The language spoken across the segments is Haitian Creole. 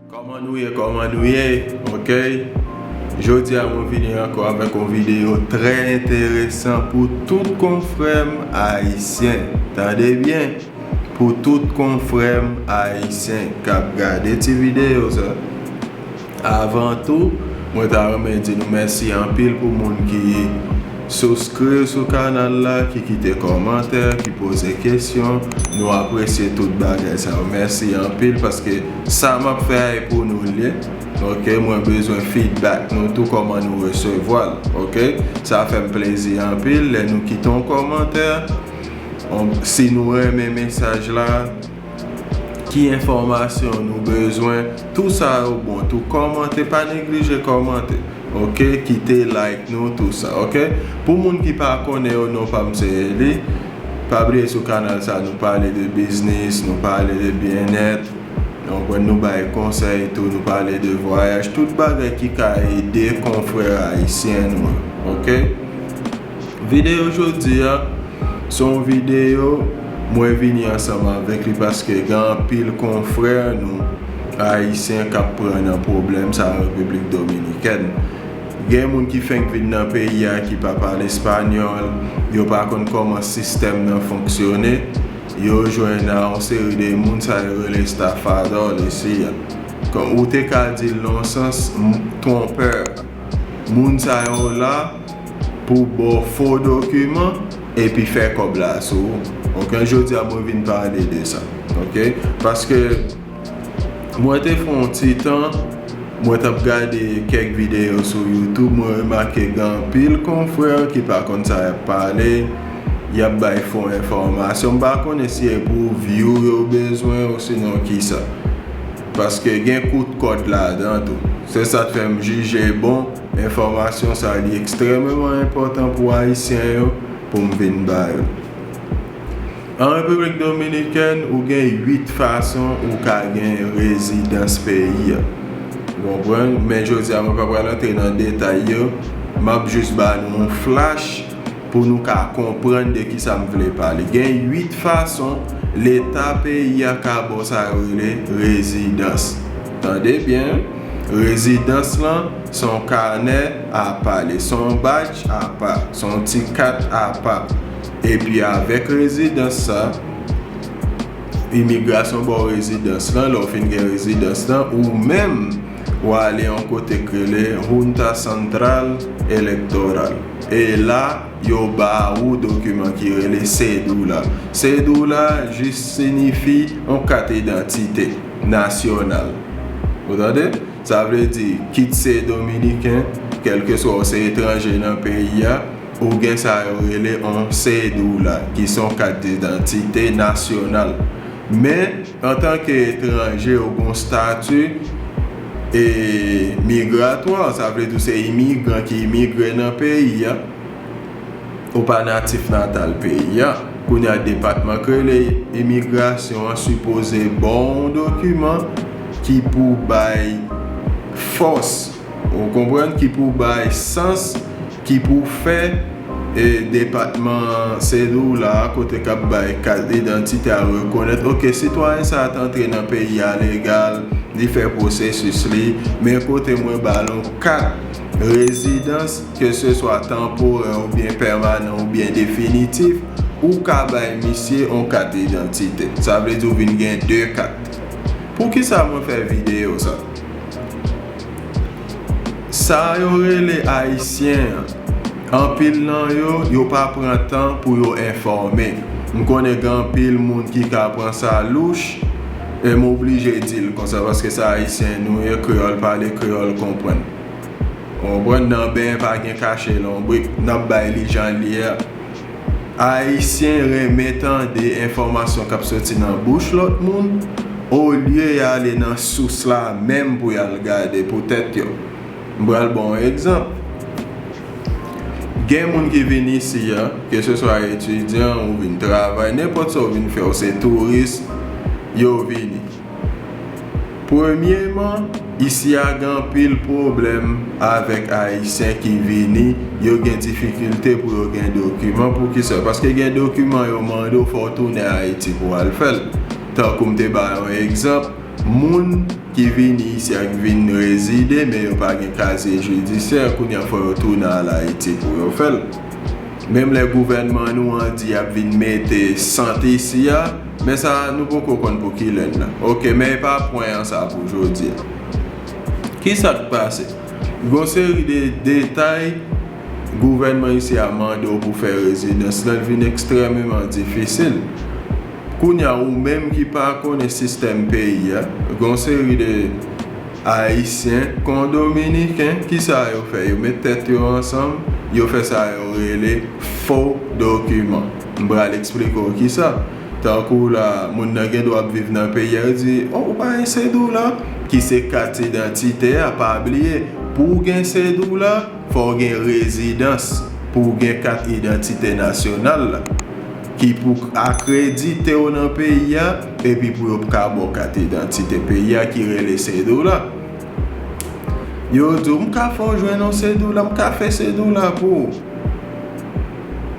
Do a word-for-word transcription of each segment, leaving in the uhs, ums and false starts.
Kòman nou ye? Kòman nou ye? Ok. Jodi a mwen vini ankò avèk yon videyo trè enteresan pou tout konfrè m ayisyen. Tande byen, pou tout konfrè m ayisyen k ap gade ti videyo sa. Avan tou, mwen ta renmen di nou mèsi anpil pou moun ki souskri sou kanal la, ki kite kòmantè, ki poze kesyon. Nou apresye tout bagay sa yo. Mèsi anpil paske sa m ap fè a e pou nou l ye. Ok, mwen bezwen feedback nou tou, kòman nou resevwa l. Ok, sa fè m plezi anpil lè nou kite yon kòmantè. On- si nou renmen mesaj la, ki enfòmasyon nou bezwen, tou sa yo bon tou. Kòmante, pa neglije kòmante. Ok, kite like nou, tou sa. Ok, pou moun ki pa konnen yo, non pa m se Eli. Pa bliye sou kanal sa nou pale de biznis, nou pale de byennèt. Donk nou bay konsèy tou, nou pale de vwayaj, tout bagay ki ka ede konfrè ayisyen nou. Ok, videyo jodi a se yon videyo mwen vini ansanm avèk li paske gen anpil konfrè nou ayisyen k ap pran nan pwoblèm sa an Repiblik Dominikèn. Gen moun ki fenk vin nan peyi a ki pa pale espanyòl, yo pa konn kòman sistèm nan fonksyone. Yo jwenn a yon seri de moun sa yo rele estafadò isi a. Kon ou te ka di l nan yon sans, m- twonpè. Moun sa yo la pou ba w fo dokiman epi fè kòb la sou ou. Ok, jodi a mwen vin pale de sa. Ok, paske mwen te fè yon ti tan, mwen t ap gade kèk videyo sou YouTube, mwen remake gen anpil konfrè ki pa konn sa y ap pale, y ap bay fo enfòmasyon. M pa konnen si e pou view yo bezwen osinon kisa. Paske gen kout kòd ladan tou. Se sa k fè m jije bon, enfòmasyon sa li ekstrèmeman enpòtan pou ayisyen yo, pou m vin ba yo. An Repiblik Dominikèn, ou gen uit fason ou ka gen rezidans peyi a. Ou konprann? Men jodi a, mwen pa pral antre nan detay yo. M ap jis ba nou yon flash pou nou ka konprann de kisa m vle pale. Gen uit fason Leta peyi a ka ba w sa yo rele rezidans. Tande byen, rezidans lan se yon kanè apa, li se yon badj apa, se yon ti kat apa. Epi avèk rezidans sa, imigrasyon ba w rezidans lan, lè w fin gen rezidans lan, ou menm, w ale yon kote k rele Junta Central Electoral. E la, yo ba ou dokiman ki rele sedula. Sedula jis sinifi yon kat idantite nasyonal. Ou tande? Sa vle di, kit se dominiken, kèlkeswa ou se etranje nan peyi a, ou gen sa yo rele yon sedula, ki se yon kat idantite nasyonal. Men, antanke etranje, ou gen yon stati e migratwa, sa vle di ou se imigran ki imigre nan peyi a, ou pa natif natal peyi a. Kounye a, depatman k rele imigrasyon an sipoze ba w yon dokiman ki pou bay fòs, ou konprann, ki pou bay sans, ki pou fè e depatman sedula a, kote k ap bay kat idantite a, rekonèt, ok, sitwayen sa a t antre nan peyi a legal, li fè pwosesis li, men kote mwen ba l yon kat rezidans, keseswa tanporè oubyen pèmanan oubyen definitif, ou ka bay misye yon kat idantite. Sa vle di ou vin gen de kat. Poukisa mwen fè videyo sa? Sa yo rele ayisyen an, anpil nan yo, yo pa pran tan pou yo enfòme. M konnen gen anpil moun ki ka pran sa louch, e m oblije di l konsa, paske se ayisyen nou ye, kreyòl pale, kreyòl konprann. Ou konprann, nan benyen pa gen kache lonbrik, n ap bay li jan l ye a. Ayisyen renmen tande enfòmasyon k ap soti nan bouch lòt moun, olye y ale nan sous la menm pou y al gade pou tèt yo. M pral ba w yon egzanp. Gen moun ki vin isi a, keseswa etidyan ou vin travay, nenpòt sa ou vin fè, ou se touris, yo vini. Premyeman, isi a gen anpil pwoblèm avèk ayisyen ki vini, yo gen difikilte pou yo gen dokiman. Poukisa? Paske gen dokiman yo mande w, fò w tounen Ayiti pou w al fè l. Tankou m te ba yon egzanp, Moun ki vini isi a, ki vin rezide, men yo pa gen kazye jidisyè, kounye a fò yo tounen al Ayiti pou yo fè l. Menm lè gouvènman nou an di y ap vin mete sant isi a, men sa nou poko konn pou kilè l la. Oke, men e pa pwen an sa pou jodi a. Ki sa k pase? Gon seri de detay gouvènman isi a mande w pou fè rezidans lan, l vin ekstrèmeman difisil. Kounye a, ou menm ki pa konnen sistèm peyi a, gon seri de Ayisyen kon Dominiken, ki sa yo fè? Yo met tèt yo ansanm, yo fè sa yo rele fo dokiman. M pral eksplike w ki sa. Tankou la, moun nan gen dwa ap viv nan peyi a, yo di, "Oh, ou pa gen sedou la?" Ki se kat idantite a, pa bliye, pou w gen sedou la, fò w gen rezidans pou w gen kat idantite nasyonal la, ki pou akredite w nan peyi a, epi pou yo ka ba w kat idantite peyi a ki rele sedou la. Yo di w, "M ka fè w jwenn yon sedou la, m ka fè sedou la pou ou."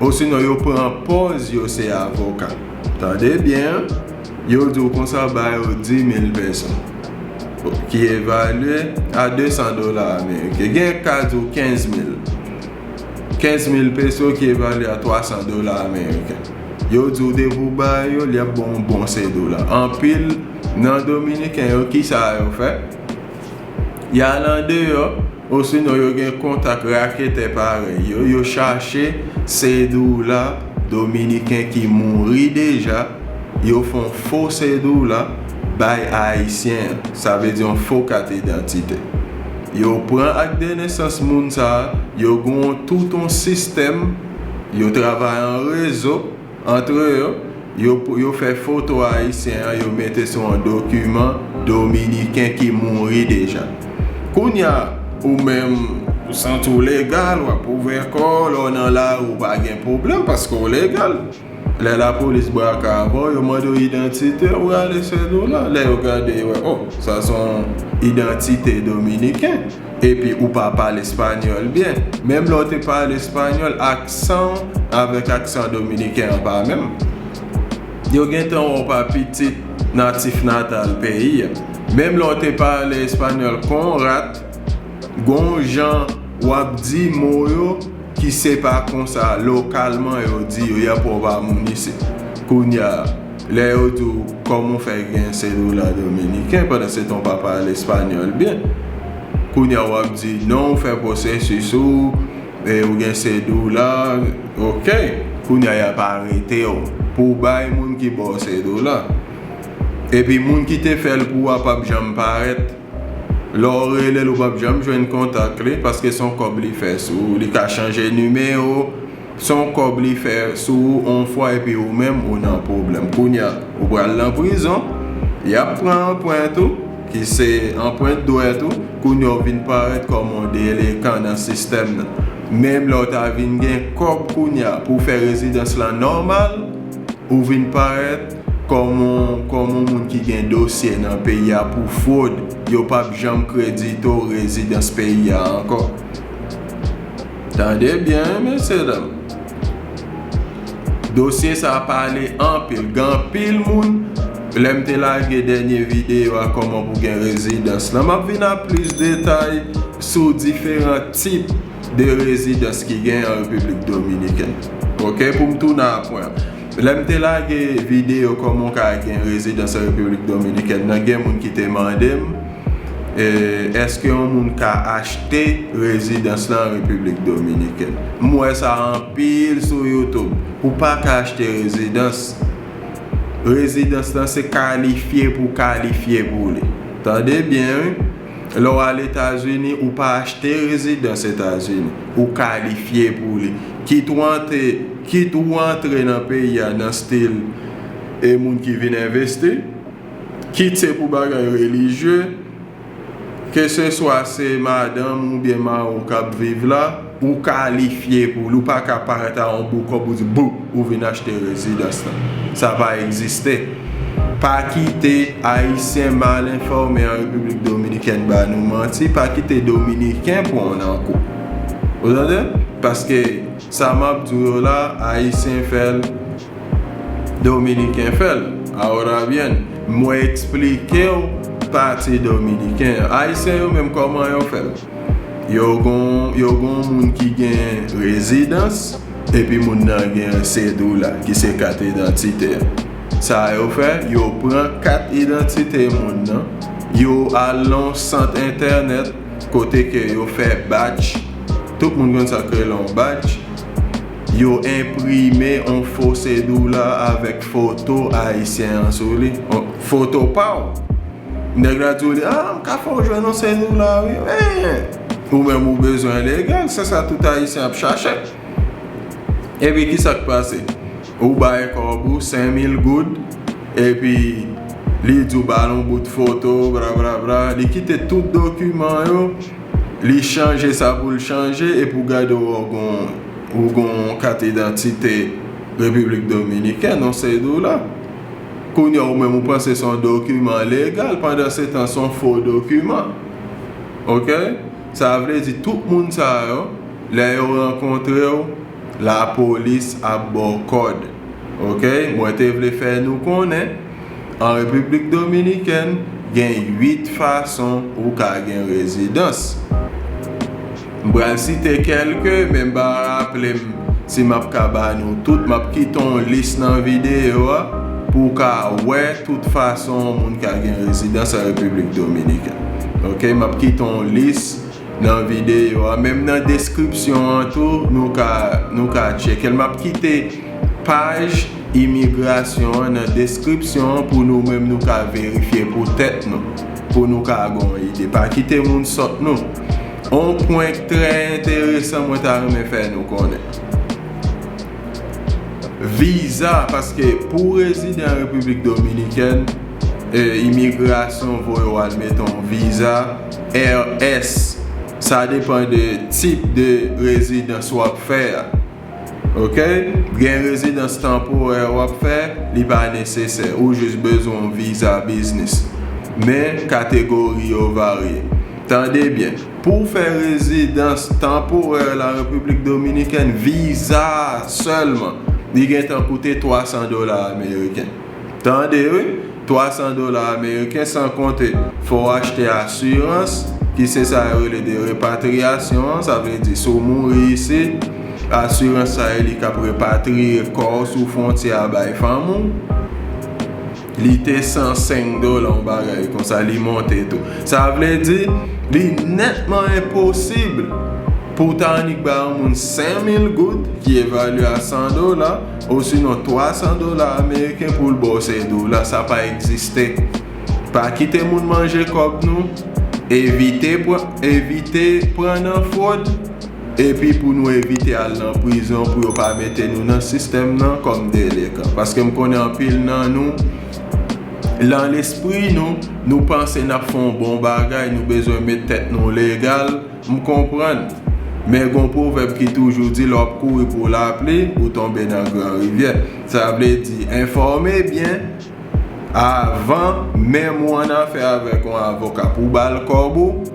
Osinon, yo pran pòz yo se avoka. Tande byen, yo di w konsa, ba yo dis mil peso, ki evalye a de san dola ameriken. Gen ka di w kenz mil. Kenz mil peso ki evalye a twa san dola ameriken. Yo di w depi w ba yo, li ap ba w yon bon sedou la. Anpil nan Dominiken yo, ki sa yo fè? Y al andeyò, osinon yo gen kontak raketè parèy yo, yo chache sedou la Dominiken ki mouri deja, yo fè yon fo sedou la bay Ayisyen an, sa vle di yon fo kat idantite. Yo pran ak de nesans moun sa a, yo gen yon tout yon sistèm, yo travay an rezo antre yo, yo, yo fè foto Ayisyen an, yo mete sou yon dokiman Dominiken ki mouri deja. Kounye a, ou menm, ou santi w legal, w ap ouvè kò w, lè w nan lari, ou pa gen pwoblèm paske w legal. Lè lapolis brake avè w, yo mande w idantite, ou rale sedou la. Lè yo gade, yo wè, oh, sa se yon idantite dominiken. Epi ou pa pale espanyòl byen. Menm lè w te pale espanyòl, aksan w avèk aksan dominiken an pa menm. Yo gentan wè w pa pitit natif natal peyi a. Menm lè w te pale espanyòl kon rat, gon jan w ap di mo yo ki se pa konsa lokalman yo di yo, y ap wè w pa moun isit. Kounye a, lè yo di w kòman w fè gen sedou la dominiken, pandan se tan w pa pale espanyòl byen. Kounye a, w ap di non, w fè pwosesis ou, e ou gen sedou la, oke. Kounye a, y ap arete w pou w bay moun ki ba w sedou la. Epi moun ki te fè l pou w a p ap janm parèt. Lè w rele l, ou p ap janm jwenn kontak li, paske se yon kòb li fè sou ou. Li ka chanje nimewo, se yon kòb li fè sou ou yon fwa, epi ou menm, ou nan pwoblèm. Kounye a, ou pral nan prizon, y ap pran anprent ou, ki se anprent dwèt ou, kounye a, ou vin parèt kòm yon delenkan nan sistèm nan. Menm lè w ta vin gen kòb kounye a pou w fè rezidans lan nòmal, ou vin parèt kòm yon, kòm yon moun ki gen dosye nan peyi a pou fwod, yo p ap janm kredite w rezidans peyi a ankò. Tande byen, wi, mesye dam. Dosye sa a pale anpil. Gen anpil moun, lè m te lage dènye videyo a, kòman pou gen rezidans lan, m ap vin a plis detay sou diferan tip de rezidans ki gen an Repiblik Dominikèn. Oke, pou m tounen a pwen an. Lè m te lage videyo kòman w ka gen rezidans an Repiblik Dominikèn nan, gen moun ki te mande m, e, èske yon moun ka achte rezidans lan an Repiblik Dominikèn? M wè sa anpil sou YouTube. Ou pa ka achte rezidans. Rezidans lan se kalifye pou kalifye pou li. Tande byen, wi. Lè w al Etazini, ou pa achte rezidans Etazini. Ou kalifye pou li. Kit ou antre, kit ou antre nan peyi a nan stil e moun ki vin envesti, kit se pou bagay relijye, keseswa se madanm oubyen mari w k ap viv la, ou kalifye pou li. Ou pa ka parèt a yon bout kòb ou di, bou, ou vin achte rezidans lan. Sa pa egziste. Pa kite Ayisyen mal enfòme an Repiblik Dominikèn ba nou manti. Pa kite Dominiken pran w nan kou. Ou tande? Paske sa m ap di w yo la, Ayisyen fè l, Dominiken fè l. Ahora bien, mwen eksplike w pati dominiken an. Ayisyen yo menm, kòman yo fè l? Yo gon, yo gon moun ki gen rezidans, epi moun nan gen cédula, ki se kat idantite. Sa yo fè, yo pran kat idantite moun nan, yo al nan sant entènèt, kote ke yo fè batch. Tout moun konn sa k rele yon batch. Yo enprime yon fo cédula avèk foto ayisyen an sou li. Yon foto pa w. Nèg la di w li, ah, m ka fè w jwenn yon cédula, wi. Men, ou menm ou bezwen legal, se sa tout ayisyen ap chache. Epi ki sa k pase? Ou bay kòb ou, senk mil goud, epi li di w ba l yon bout foto, bla, bla, bla. Li kite tout dokiman yo, li chanje sa pou l chanje, epi w gade w gon, ou gon kat idantite Repiblik Dominikèn, yon cédula. Kounye a, ou menm ou panse se yon dokiman legal, pandan se tan se yon fo dokiman. Oke? Sa vle di tout moun sa yo, lè yo rankontre w, lapolis ap ba w kòd. Oke? Mwen te vle fè nou konnen, an Repiblik Dominikèn, gen uit fason ou ka gen rezidans. M pral site kèlke, men m pa raple m si m ap ka ba nou tout. M ap kite yon lis nan videyo a pou w ka wè tout fason yon moun ka gen rezidans an Repiblik Dominikèn. Oke, m ap kite yon lis nan videyo a. Menm nan deskripsyon an tou, nou ka, nou ka tcheke l. M ap kite paj imigrasyon an nan deskripsyon an pou nou menm nou ka verifye pou tèt nou, pou nou ka gon ide. Pa kite moun sòt nou. On pwen trè enteresan mwen ta renmen fè nou konnen. Viza, paske pou w rezide an Repiblik Dominikèn, e, imigrasyon voye w al mete yon viza R S. Sa depann de tip de rezidans w ap fè a. Oke? Gen rezidans tanporè w ap fè, li pa nesesè. Ou jis bezwen yon viza biznis. Men, kategori yo varye. Tande byen. Pou w fè rezidans tanporè la Repiblik Dominikèn, viza a sèlman, li gentan koute twa san dola ameriken. Tande, wi, twa san dola ameriken, san konte fò w achte asirans, ki se sa yo rele de repatriyasyon an, sa vle di si w mouri isit, asirans sa yo li k ap repatriye kò w sou fwontyè a bay fanmi w. Li te san senk dola, yon bagay konsa, li monte tou. Sa vle di, li nètman enposib pou w ta annik bay yon moun senk mil goud, ki evalye a san dola, osinon twa san dola ameriken pou l ba w se dola, sa pa egziste. Pa kite moun manje kòb nou, evite pran, evite pran nan fwod, epi pou nou evite al nan prizon, pou yo pa mete nou nan sistèm nan kòm delenkan. Paske m konnen anpil nan nou, nan lespri nou, nou panse n ap fè yon bon bagay, nou bezwen met tèt nou legal, m konprann. Men gon pwovèb ki toujou di, lè w ap kouri pou lapli, ou tonbe nan gran rivyè. Sa vle di, enfòme byen avan menm ou annafè avèk yon avoka pou w ba l kòb ou.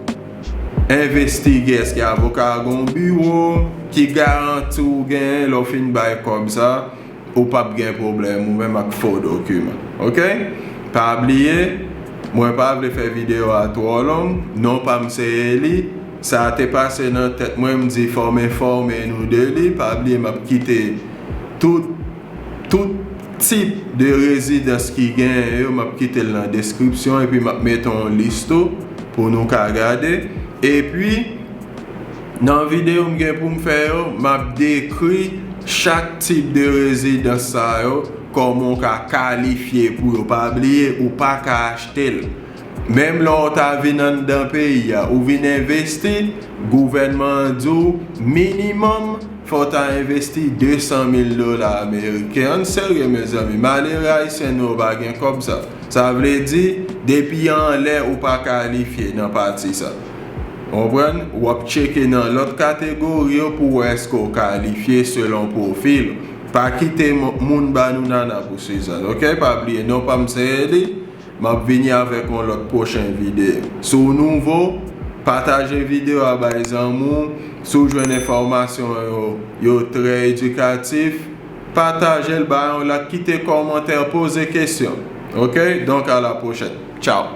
Envestige, èske avoka a gen yon biwo, ki garanti w genyen lè w fin bay kòb sa, ou p ap gen pwoblèm ou menm ak fo dokiman. Oke? Pa bliye, mwen pa vle fè videyo a twò long, non pa m se Eli. Sa te pase nan tèt mwen, m di fò m enfòme nou de li. Pa bliye, m ap kite tout, tout tip de rezidans ki genyen yo, m ap kite l nan deskripsyon, epi m ap mete yon lis tou pou nou ka gade. Epi, nan videyo m gen pou m fè yo, m ap dekri chak tip de rezidans sa yo, kòman w ka kalifye pou yo. Pa bliye, ou pa ka achte l. Menm lè w ta vin anndan peyi a, ou vin envesti, gouvènman an di w minimòm fò w ta envesti de san mil dola ameriken. Ann serye, mezanmi. Malere ayisyen nou yo pa gen kòb sa. Sa vle di, depi anlè, ou pa kalifye nan pati sa. Konprann? W ap tcheke nan lòt kategori yo pou w wè èske w kalifye selon pwofil ou. Pa kite mo-, moun ba nou nana pou Sizàn, oke? Pa bliye, non pa m se Eli. M ap vini avèk yon lòt pwochen videyo. Si w nouvo, pataje videyo a bay zanmi w. Si w jwenn enfòmasyon yo, yo trè edikatif, pataje l, bay yon like, kite kòmantè, poze kesyon. Oke? Donk, a la pwochèn. Tchaw!